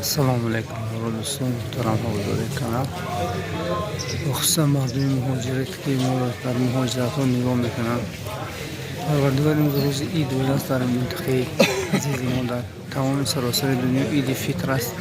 Салому алайкум, дӯстон, муҳтарам ҳозирони канал, хусусан мардуми муҳоҷират, ки моро дар муҳоҷиратҳо нигоҳ мекунанд. Парвардигор, имрӯз рӯзи ид будааст дар минтақаи азизи мо, дар тамоми саросари дунё иди фитр аст.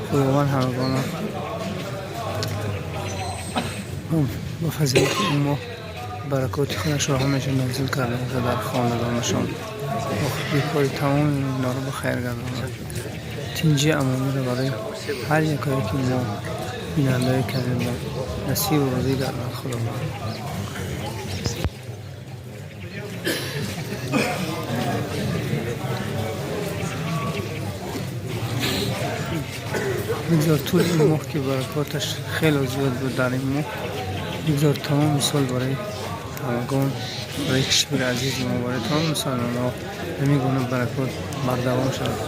Худованд ҳамагона ба фазилати ин моҳ баракоти худашро ҳамеша нозил карда бошад дар хонадонашон, бекори тамоми мӯъминонро ба хайр гардонад, тинҷи амониро барои ҳар якое ки мо бинандаи кардем насибу розӣ гардонад Худованд. Бигзор тӯли ин моҳ, ки баракоташ хело зиёд буд дар ин моҳ, бигзор тамоми сол барои ҳамагон, барои кишвари азизи мо, барои тамоми мусалмонҳо ҳамин гуна баракот бардавом шавад.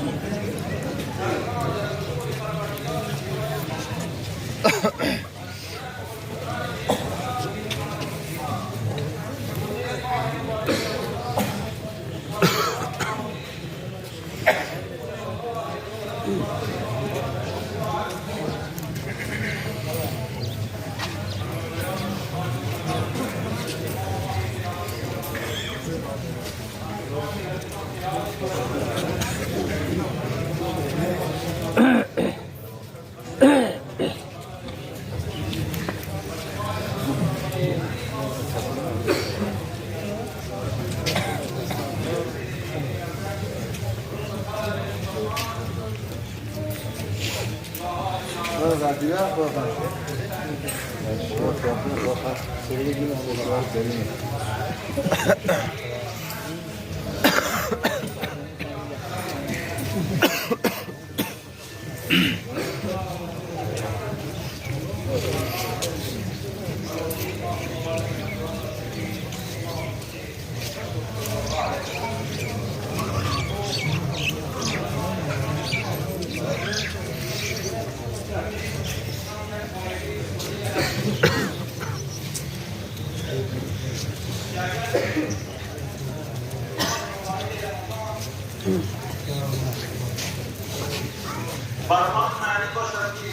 بر آن معنی باشد که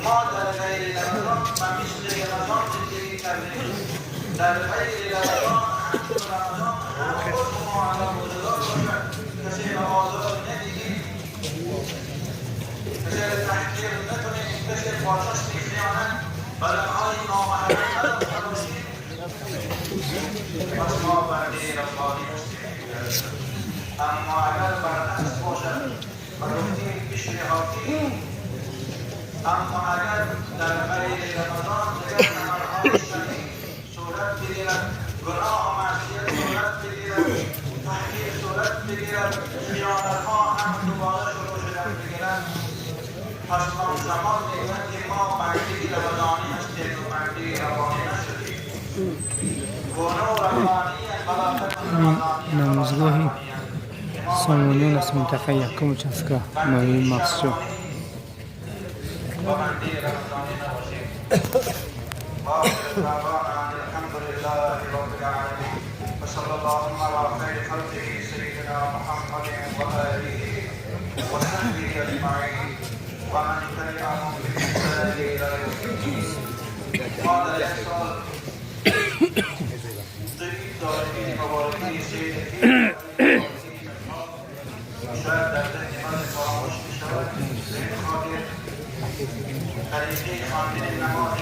ما در غیر رمضان و مثل رمضان زندگی کردیم. در غیر رمضان همچون رمضان هم حکم ما علی روزه‌دار باشد، کسی به آزار ندهیم، کسی را تحقیر نکنیم، کسی با چشم خیانت و لبهای نامحرم نداشته باشیم، پس ما بنده ربانی هستیم. اما اگر برعکس باشد و گفتیم پیشنهادی، اما اگر در غیر رمضان دیگر عملهای شنیع صورت بگیرد، گناه و معصیت صورت بگیرد، تحقیر صورت بگیرد، خیانتها هم دوباره شروع شدن بگیرد، پس آن زمان میگویند که ما بنده رمضانی هستیم و بنده ربانی نشدیم. كونوا ربانيا فلا تكن رمضانيا. Намозгоҳи Сомониён аст, минтақаи якум участка, ноҳияи Махсуҷо. و بنده رمضانی نباشیم. وآخر دعوانا أن الحمد لله رب العالمين، وصلى اللهم على خير خلقه سيدنا محمد وآله وصحبه أجمعين ومن تبعهم بإحسان إلى يوم الدين. ما در یک سال داریم مبارکی سید شاید در ذهن من فراموش بشود. به این خاطر طریقه خواندن نماز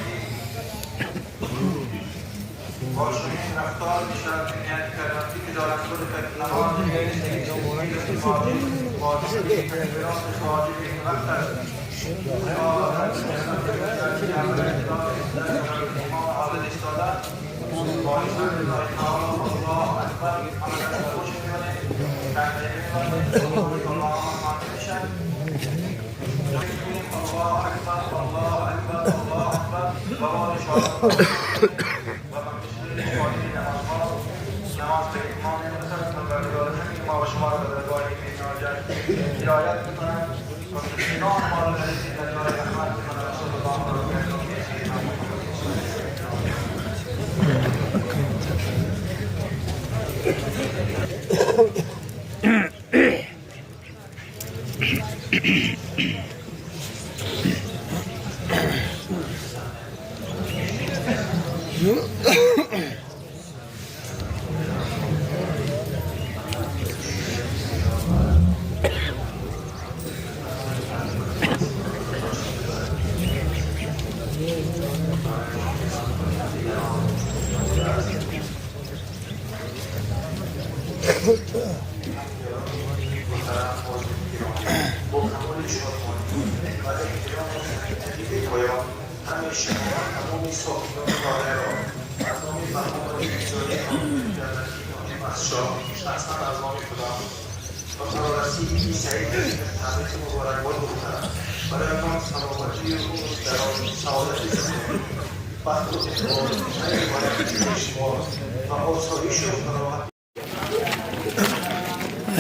با چنین رفتار میشود که نیت کردم که دارم خود نماز واجب واجب تکبیرات واجب این وقت است. امام حاضر ایستاده با الله اکبر همه خوش می‌کنه، تکبیر می‌کنه، الله خوانده میشن، الله اکبر، الله اکبر، الله اکبر و با اشاره و به مثل اشاره نمازها نماز به اتمام میرسد. پروردگار همین ما و شما را به درگاه ناجت هدایت بکنند و سینان ما را در دریای رحمت بکنند. صلی الله علیه سیدنا محمد.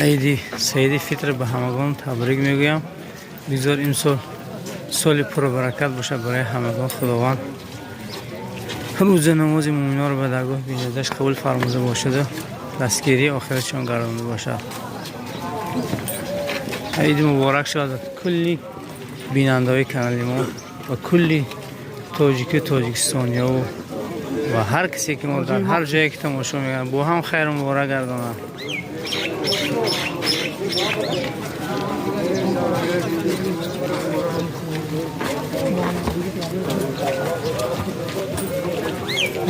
Иди Саиди Фитр ба ҳамагон табрик мегӯям. Бигзор имсол соли пурбаракат бошад барои ҳамагон. Худованд рӯза, намози муъминонро ба даргоҳи бениёзаш қабул фармуда бошаду дастгирии охиратшон гардонда бошад. Иди муборак шавад кулли бинандаҳои канали мо ва кулли тоҷику тоҷикистониёву ва ҳар касе, ки мо дар ҳар ҷое ки тамошо мекунад, бо ҳам хайру муборак гардонад.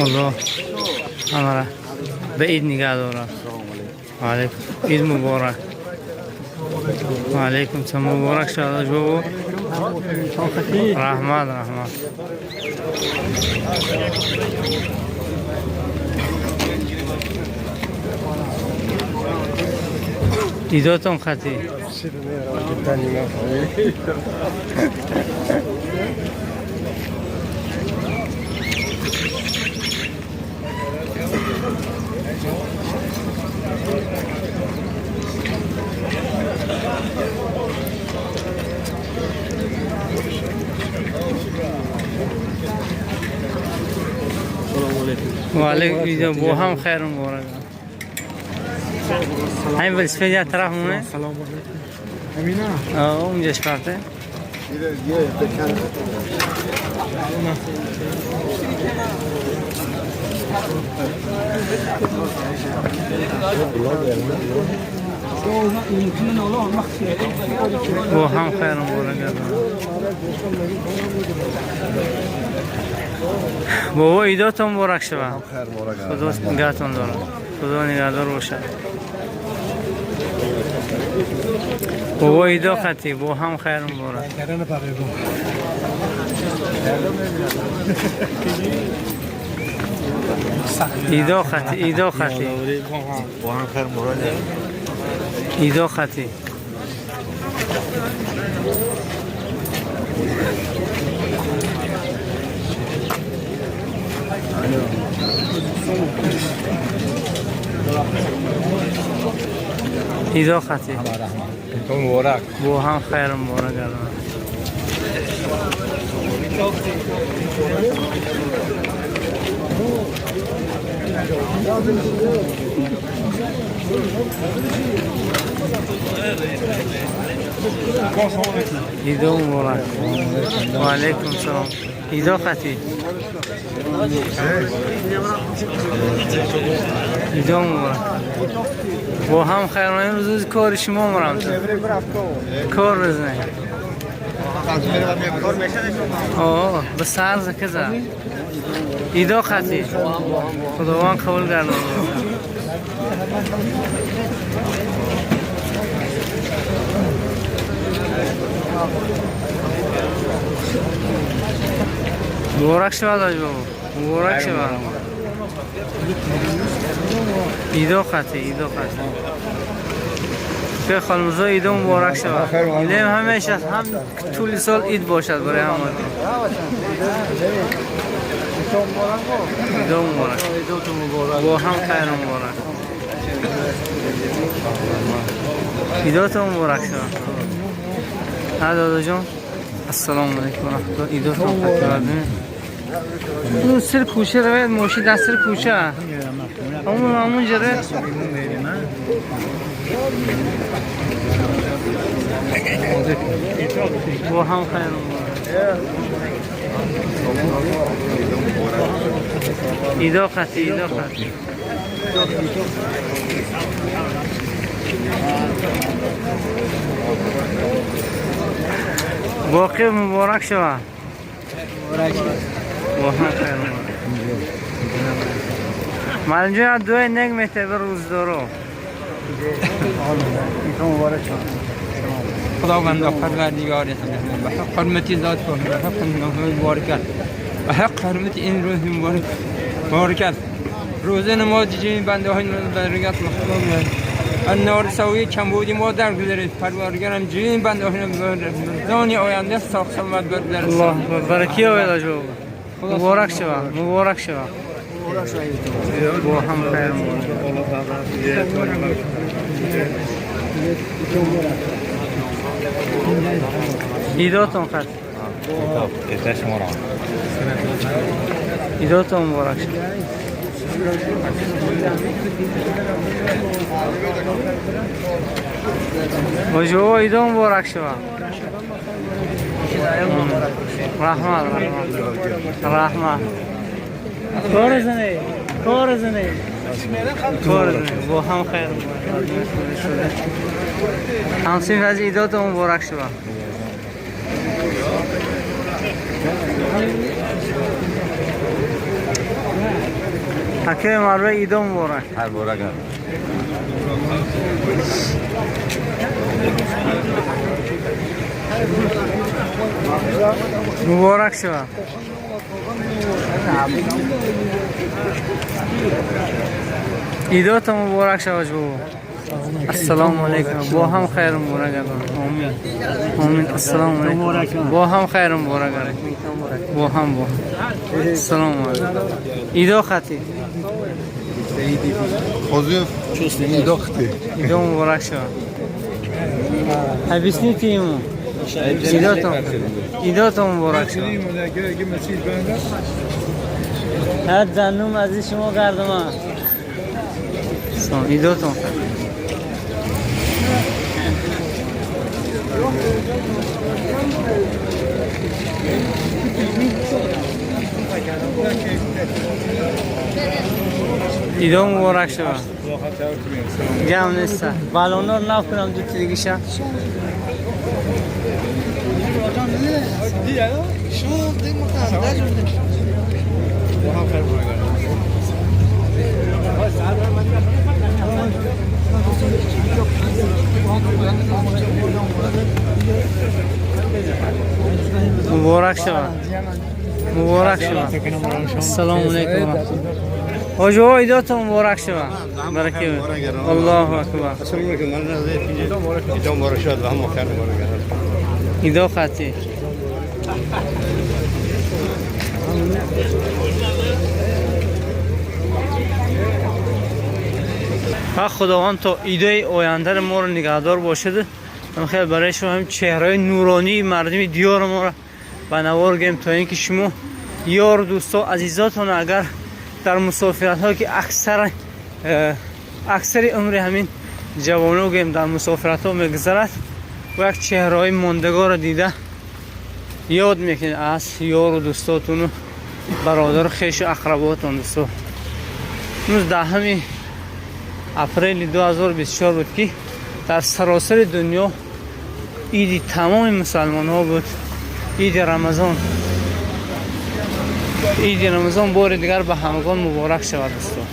Аллоҳ ҳамара ба ид нигаҳ дорад. Алейкум, ид муборак. Алейкум салом, муборак шавад, бобо. Раҳмат, раҳмат. Идотон хати. Ва алейкум, бо ҳам хайру муборак. Ҳамин велосипед як тараф моне? Салом алейкум. Амина. Унҷаш парте. Бо ҳам хайру муборак гардонад. Бобо, идотон муборак шавад. Худо нигаҳтон дорад. Худо нигаҳдор бошад. Бобо, идо хати, бо ҳам хайру муборак. Идо хати, идо хати. Бо ҳам хайр муборак. Идо хати. Идо хати. Муборак. Бо ҳам хайру муборак гардонад. Идо муборак. Ва алейкум салом. Идо хати. Идо муборак. Бо ҳам хайр. Имрӯз рӯзи кори шумо мурам. Кор рӯзне. О, ба сар заказа. Идо хати. Худованд қабул гардонад. Муборак шавад, ҳоҷи бобо. Муборак шавад. Идо хати, идо хати. Хонумзо, идо муборак шавад. Илем ҳамеша ҳам тӯли сол ид бошад барои ҳаматон. Идо муборак. Бо ҳам хайру муборак. Идотон муборак шавад. Ҳа, додоҷон. Ассалому алайкум ва раҳматуллоҳ. Идотон хати. Он сир кӯча равед, мошин дар сир кӯча. Ҳамон ҳамон ҷаре. با هم خیر مبارک. ایدا خطی، ایدا خطی. باقی مبارک شوه. با هم خیر مبارک. معلم جان دوی نگ میته به روزدارو. خداوند پروردگار به حق حرمت ذات و به حق نام مبارکت به حق حرمت این روز مبارک مبارکت روزه نماز جمعی بنده های برکت مخلوق النار سوی کمبودی ما در گذرید پروردگارم جمعی بنده های رمضان آینده ساخت سلامت بردار. الله برکی آید آجا. مبارک شوه، مبارک شوه. با هم خیر مبارک. ایداتون خط. ایداتون مبارک شد. وجو ایدو مبارک شد. رحمت رحمت رحمت. کار زنه، کار زنه، کار زنه. با هم خیر مبارک. همسین از ایداتون مبارک شد. حکیم مروه ایدو مبارک. هر مبارک. مبارک شد. ایداتون مبارک شد بابا. السلام علیکم. با هم خیر مبارک. آمین آمین. السلام علیکم. با هم خیر مبارک. با هم با هم. السلام علیکم. ایدو خطی. ایدو مبارک شد. Объясните ему. ایداتون، ایداتون مبارک شد. هر زنوم از شما گردم. ایداتون خیر. ایدو مبارک شد. جمع نیست. بالونا رو نف کنم دو دیگه شه. مبارک شد. مبارک شد. السلام علیکم. حاج ایداتون مبارک شد. برکه. الله اکبر. ایدا خطی. خداوند تا ایده آینده ما رو نگهدار باشد. من خیلی برای شما هم چهره نورانی مردم دیار ما رو به نوار گیم تا اینکه شما یار دوستا عزیزاتون اگر در مسافرت ها که اکثر عمر همین جوانو گیم در مسافرت ها میگذرد و یک چهره های ماندگار رو دیده یاد میکنید از یار و دوستاتون و برادر خویش و اقرباتون. دوستا 19 апрели 2024 بود که در سراسر دنیا عید تمام مسلمان ها بود، عید رمضان. عید رمضان بار دیگر به همگان مبارک شود دوستان.